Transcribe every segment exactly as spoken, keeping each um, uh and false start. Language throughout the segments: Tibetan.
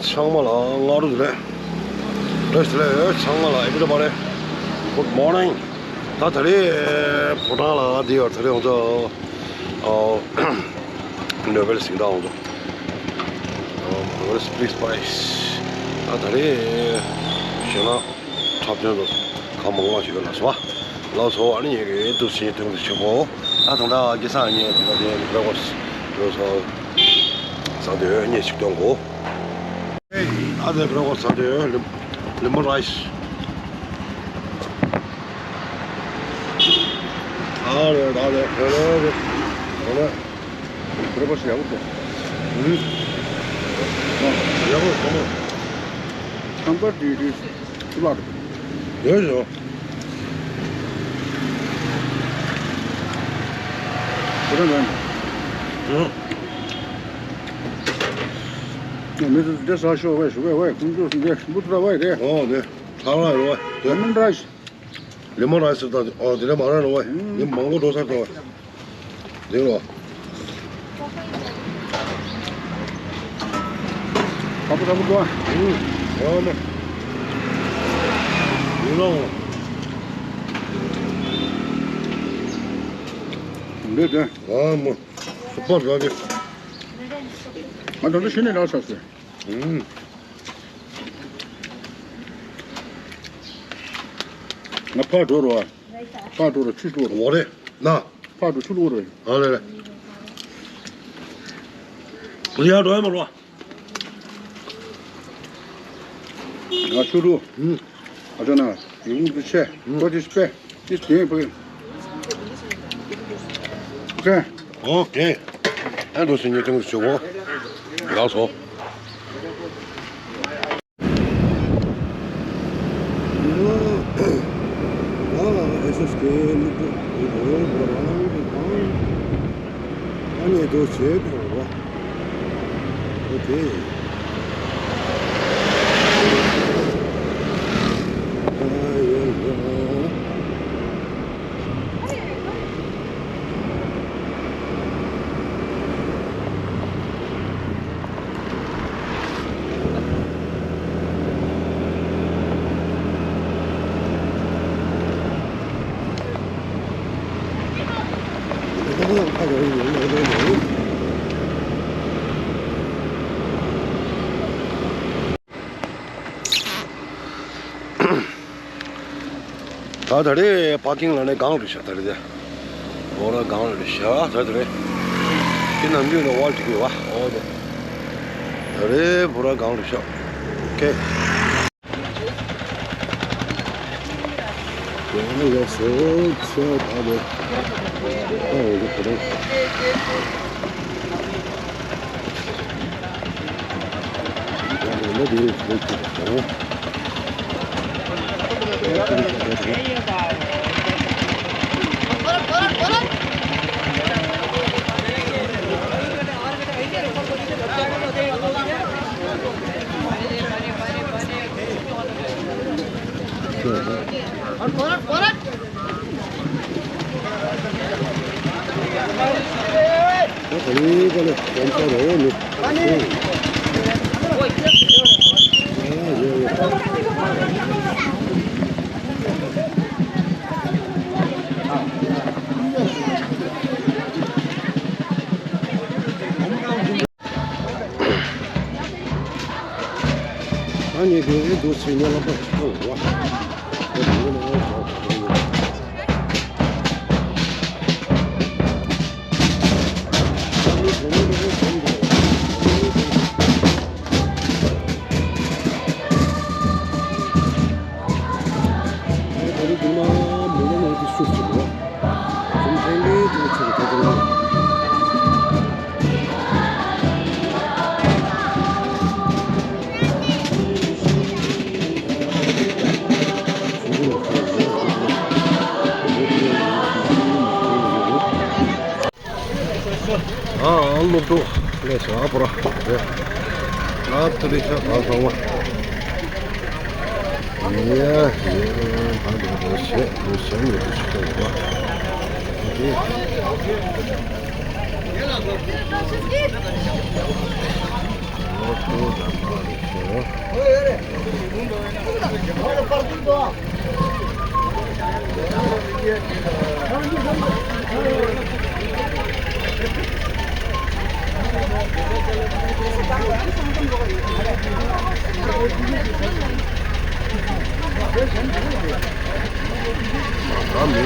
ཚང་མ་ལ་སྔ་དྲོ་བདེ་ལེགས། བཀྲ་ཤིས་བདེ་ལེགས། ཚང་མ་ལ་everybody good morning། ད་ད་རེས་ཕོ་བྲང་ལ་འདི་ཡོད། ད་རེས་ང་ཚོ་ཨ་ནོ་བེལ་གཟེངས་རྟགས་ང་ཚོ་ཨ་ནོ་བེལ་པིས་པྲའིཛ། ད་ད་རེས་གཞོན་ནུ་འཁྲབ་སྟོན་དང་གང་མང་མང་ཞིག་ཡོད་ལགས་སོ། ལགས་སོ། ཨ་ནི་ངེད་ཀྱིས་འདུག་སེ་སྟོན་གྱི་ཆེད་དུ། ད་ད་ལྟ་སྐལ་བཟང་གཉིས་ད་ལྟ་དེ་བྷེ་རེག་ཕ་སི་ཊི་ཟ་འདོད་གཉིས་ཤིག་སྟོན་གོ། ཨ་དེ་བྷེ་རེག་ཕ་སི་ཊི་ཟ་འདོད་ལེ་མོན་རའིས། ཨ་རེ་ད་དེ་བྷེ་རེག་ཕ་སི་ཊི་ཡག་པོ་འདུག་ཨུ། ཡག་པོ་ཡག་པོ། ཁམས་པ་དེ་དུས་ཚོད་ལ་ཡོད་ཡོད། ཁོ་རང་ལ། ཨུ། མི་ཚོ་འདི་ཟ་ཤོག་ཝེ་ཤོག་ཝེ་ཝེ། ཁོང་ཚོ་འདི་འབུ་ཏྲ་ཝེ་རེད། ཨོ་དེ་ཁྲག་ལ་རོ་ཝེ། ལེ་མོན་རའིས། ལེ་མོན་རའིས་ཟེར་ད། ཨོ་དེ་ལས་མ་ར་རོ་ཝེ། ཨུ། དེ་མང་པོ་འགྲོ་ས་འགྲོ་ཝེ། འདི་རོ། ཁ་པོ་ཁ་པོ་འགྲོ་ཨ། ཨུ། ཨོ་མ། ཡིན་ལོ། འདི་དེ། ཨོ་མ། སུ་པར་ར་དེ། ང་ད་ལྟ་ཤི་ནས་རག་ས་སེ། ཨུ། ང་ཕར་འགྲོ་རོགས། ཕར་འགྲོ་རོགས། ཆུ་བླུག་རོགས། འོ་རེད་ན། ཕར་འགྲོ་ཆུ་བླུག་རོགས། ཨ་ལེ་ལེ། ཡར་འགྲོ་ཡ་མ་རོགས། ང་ཆུ་བླུག་ཨུ། ཨ་ཅག་ན་ཡོང་དུ་ཆེ། ཨུ། ཁོ་དེ་སྤེ། དེ་དེ་བུ། ཨོ་ཁེ། ཨོ་ཁེ། ཨ་འགྲོ་སེ་ཉེ་ཐེངས་ཞུ་གོ། ཡག་སོ། ད་ད་རེས་པར་ཀིང་ལ་ནས་གང་རེད་ཤག་ད་རེས་དེ། བོ་ར་གང་རེད་ཤག་ད་ད་རེས། ཁྱེད་ནམ་རྒྱུན་ལ་ཝལ་ཅིག་ཡོད་བ། ཨོ་དེ། ད་རེས་བོ་ར་གང་རེད་ཤག་ཨོ་ཁེ། ཡང་ལ་སོ་ཆ་ད་རེས། ཨོ་དེ་བོ་ར། ཨ་ནི་དེ་འདུག་ཟེར་ནས་ལབ་པ་ཞིག་གཏོང་བ། ཨ་ཨ་སློབ་གྲོགས་ལས་སོ་ཨ་པོ་ར་རེད། ཨ་ཐུ་རི་ཤ་ཨ་ཚང་མ། ཡ་ཡ་ཨ་འདྲ་འདྲ་བྱེད་འདུག་བྱེད་མི་འདུག་ཅིག་གཏོང་བ། ཨོ་ཁེ། ད་མི་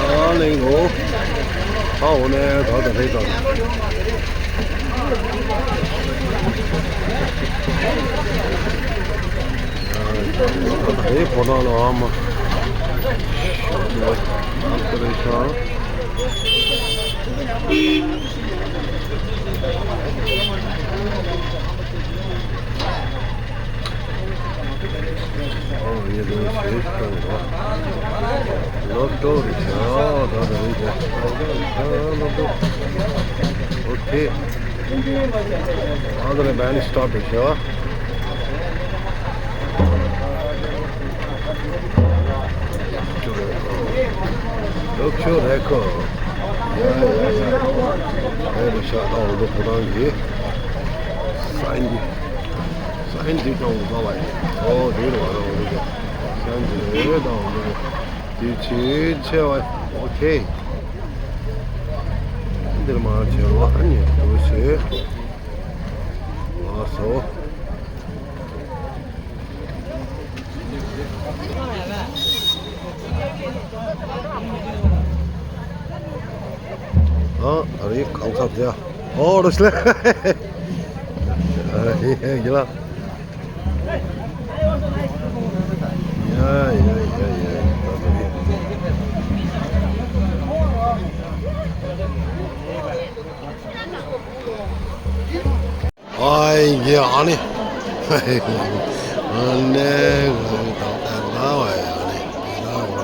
ལ་ལེན་གོ། ཨ་འོ་ནས་ད་ད་རེད་ད། ད་ད་རེད་ཕོ་བྲང་ལ་ཨ་མ། ཨ་ད་རེད་ཤག་ཨོ་ཡེ་དེ་ཤེས་སོང་ར། ལོབ་ཏོ་རེད་ཤག་ད་ད་རེད་ཤག་ཨོ་ཁེ། ཨ་ད་རེད་བན་སི་ཊོབ་རེད་ཤག་ལོབ་ཤོ་རེད་ཁོ། ཡ་ཡ་ཡ། ཨེ་རེད་ཤག་ད་འོ་དོ་ཕོ་བྲང་གི་སའིན་གི་སའིན་འདི་ཀྱང་འོང་ས་བ་ཡིན། ཨོ་དེ་རུ་བ་ར་འོང་གི་སའིན་འདི་རེད་ད་འོང་གི་དེ་ཆེ་ཆེ་བ། ཨོ་ཁེ། འདིར་མ་ཆེ་བ་ཨ་ནི་དུ་ཆེ། ལགས་སོ། ཨ་ཨ་རི་གང་ཚབ་ཡ། ཨོ་རོ་ཤི་ལེ། ཡ་ཡ་ཡ་ཡ། ཨ་ཡེ་ཨ་ནི། ཨ་ནི་ང་ད་ད་ད་བ་ཡ་ཨ་ནི་ད་བ།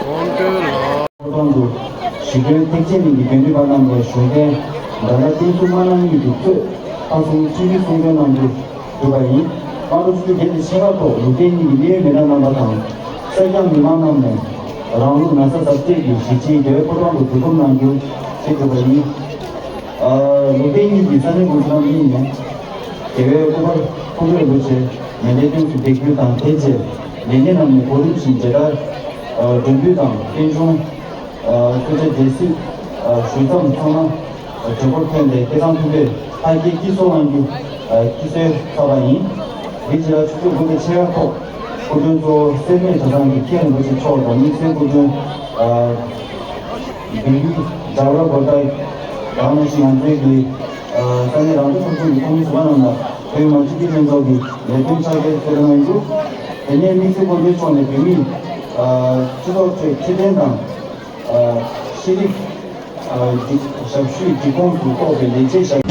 ཁོང་ཁྲོ་ལ། ཐོག་དང་དུ་ཞི་མཐུན་ཐེག་ཆེན་གླིང་གི་དགེ་འདུན་པ་རྣམས་ལས་གཞུང་འབྲེལ་དགྲ་ལྷ་བསྟན་སྲུང་དམར་ནག་གཉིས་ཀྱི་གཙོས་ལྷ་སྲུང་ཁྲིམས་ཀྱི་སྲུང་སྐྱོང་གནང་རྒྱུ་བསྒྲུབས་པ་ཡིན། སྔ་དྲོ་ཆུ་ཚོད་བརྒྱད་དང་ཕྱེད་ཀ་ཐོག་ལུང་བསྟན་གཉིས་ཀྱི་གནད་ཡོད་མི་སྣ་རྣམ་པ་དང་། གསར་སྐྱེས་མི་མང་རྣམས་ནས་རང་ལུགས་ན་བཟའ་གཟབ་སྤྲས་ཀྱིས་གཞིས་བྱེས་རྒྱལ་བའི་ཕོ་བྲང་དུ་འཛུལ་གྲུབ་གནང་རྒྱུ་ཞེས་བསྒྲུབས་པ་ཡིན། ལུང་བསྟན་གཉིས་ཀྱི་ས་གནས་འགོ་འཛིན་རྣམ་གཉིས་ནས། རྒྱལ་བའི་སྐུ་པར་ཁོང་ཁྲོ་རིན་པོ་ཆེ་མཎྜལ་སྟེང་དུ་འདེགས་རྒྱུ་དང་། དེ་རྗེས་ལས་སྣེ་རྣམས་ནས་གོ་སྒྲིག་བཞིན་མཇལ་དར། མགྲོན་འབོད་དང་རྟེན་འབྱུང་། གསོལ་ཇ་སྦྱིན་སྲེག་ཞུ་མཚམས་ཚང་མ་གྲོས་འགོར་ཐོན་ཏེ་སྐལ་བཟང་མཐུན་པས་ལྷ་སྐལ་དཀྱིལ་འཁོར་གནང་རྒྱུ་དཀྱིལ་སྲོལ་ཚར་བ་ཡིན། དེ་རྗེས་ལ་ཆུ་ཚོད་དགུ་དང་ཕྱེད་ཀ་ཐོག་སྐུ་མགྲོན་གཙོ་བོ་སེར་སྨད་གྲྭ་ཚང་གི་མཁན་རིན་པོ་ཆེ་མཆོག་དང་དམིགས་བསལ་སྐུ་མགྲོན། བོད་ཡིག་ཇ་བ་གོ་ཏའི་རང་ནང་བཞིན་ང་ཚོའི་གི་ས་གནས་རང་སྐྱོང་ཁུལ་ཁང་གི་ཚོགས་མི་ཟུར་པ་རྣམས་ལ་བོད་མི་མང་སྤྱི་འཐུས་ལྷན་ཚོགས་ཀྱི་ལས་དོན་ཕྱག་འཁྱེར་གསོལ་རས་གནང་ཡོད། དེ་ནས་དམིགས་བསལ་སྐུ་མགྲོན་མཆོག་ནས་བོད་མིའི་སྤྱི་ཚོགས་ཁྲོད་འཕྲོད་བསྟེན་དང་ཤེས་རིག་ཞབས་ཞུའི་སྒྲིག་ཁོངས་སུ་གཏོགས་པའི་ལས་བྱེད་ཞབས།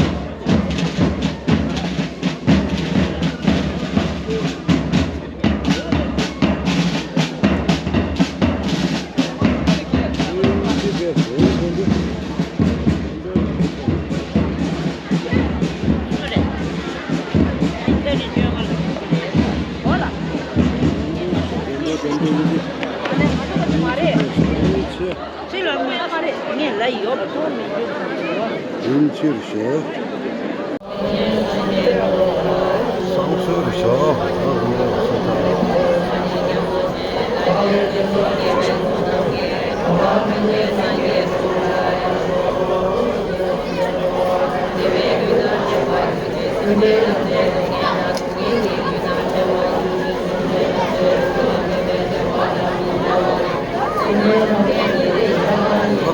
ཡིན་ཕྱིར་ཞེས། བསང་གསོལ་ཞོག་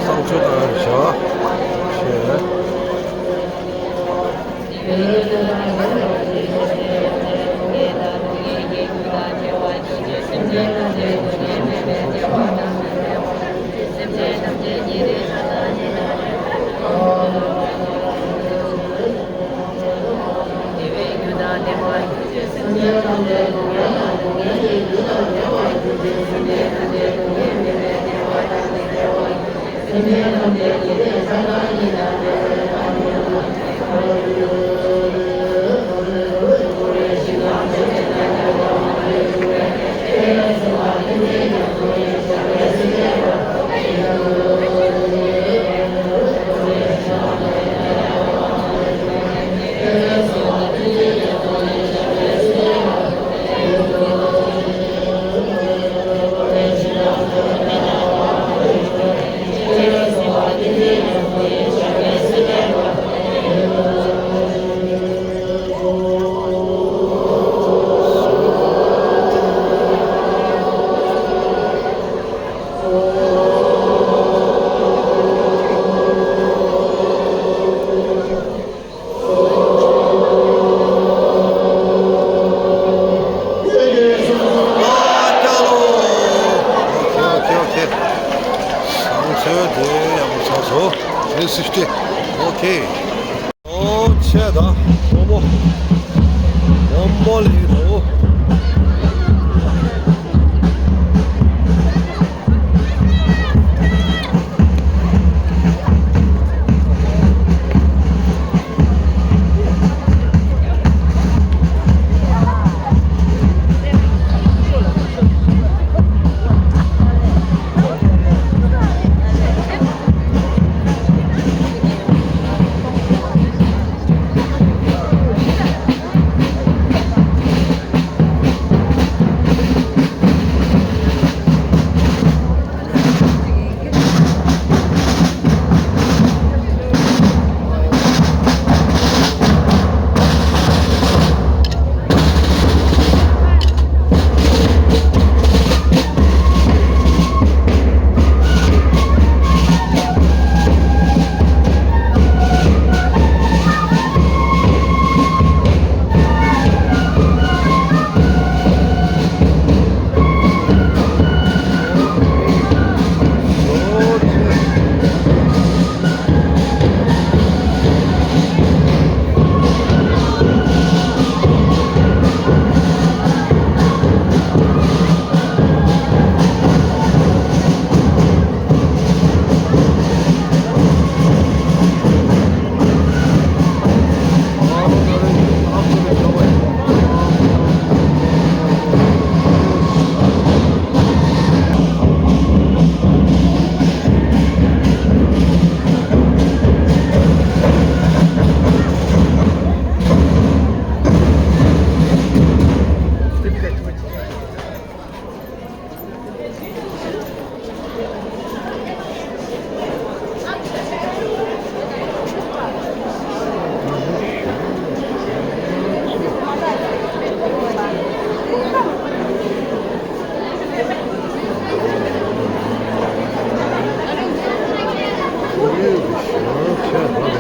བསང་མཆོད་དང་ཞོག་ཞེས། བསང་མཆོད་དེ་ཡག་པོ་ཚར་སོང་། ཐྲི་སིག་སི་ཊི། ཨོ་ཁེ། ཨོ་ཆེ་ད། སྦོམ་པོ། སྦོམ་པོ་ལེགས་འདུག།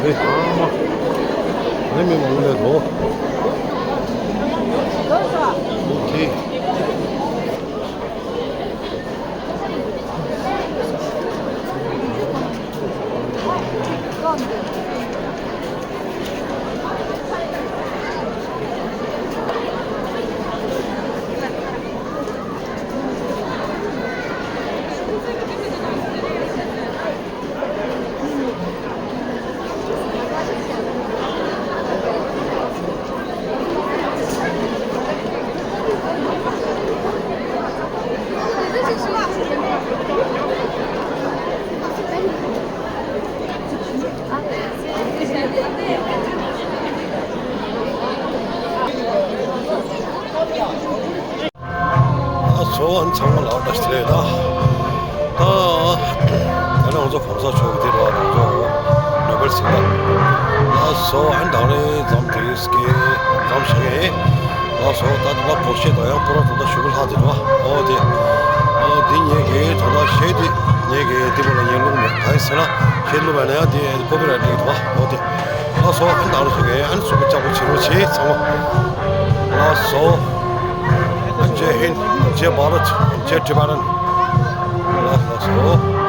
རེད། ཨ་མ། རེད། མི་མང་པོ་སླེབས་འདུག་ཨོ་ཁེ། ཨ་ཚོ་ཨན་ཚང་མ་ལ་བཀྲ་ཤིས་བདེ་ལེགས། ད་ད་ད་ནི་ང་ཚོ་གོང་ས་མཆོག་གི་དེ་རུ་ང་ཚོ་ནོ་བེལ་ཞིག་ལ། ཨ་ཚོ་ཨན་ད་རེས་འཛོམས་དེ་སྐད་འཛོམས་ཞིག་ཨེ། ཨ་ཚོ་ད་ད་ལ་བོར་ཤེས་ད་ཡང་པོ་ར་ད་ད་ཞུ་གི་ལྷ་དེ་རུ་ཨོ་དེ། ཨོ་དེ་ངེད་ཀྱི་ད་ད་ཤེས་དེ་ངེད་ཀྱི་དེ་མོ་ལ་ངེད་ལུགས་མེད་ག་ཡིན་ཟེར་ན་ཤེས་ལུགས་མེད་ན་ཡང་དེ་ཀོ་པི་ར་ཊི་རེད་འདུག་ཨོ་དེ། ལགས་སོ། ཨ་ནི་ད་རུ་ཚོ་གས་ཨ་ནི་སུ་པར་ལྕགས་པོ་བྱེད་རོགས་བྱེད་ཚང་མ། ལགས་སོ། ཨ་ཇེ་ཧིན། ཨ་ཇེ་བྷ་རད། ཨ་ཇེ་ཊི་བྷ་རན། ལགས་སོ།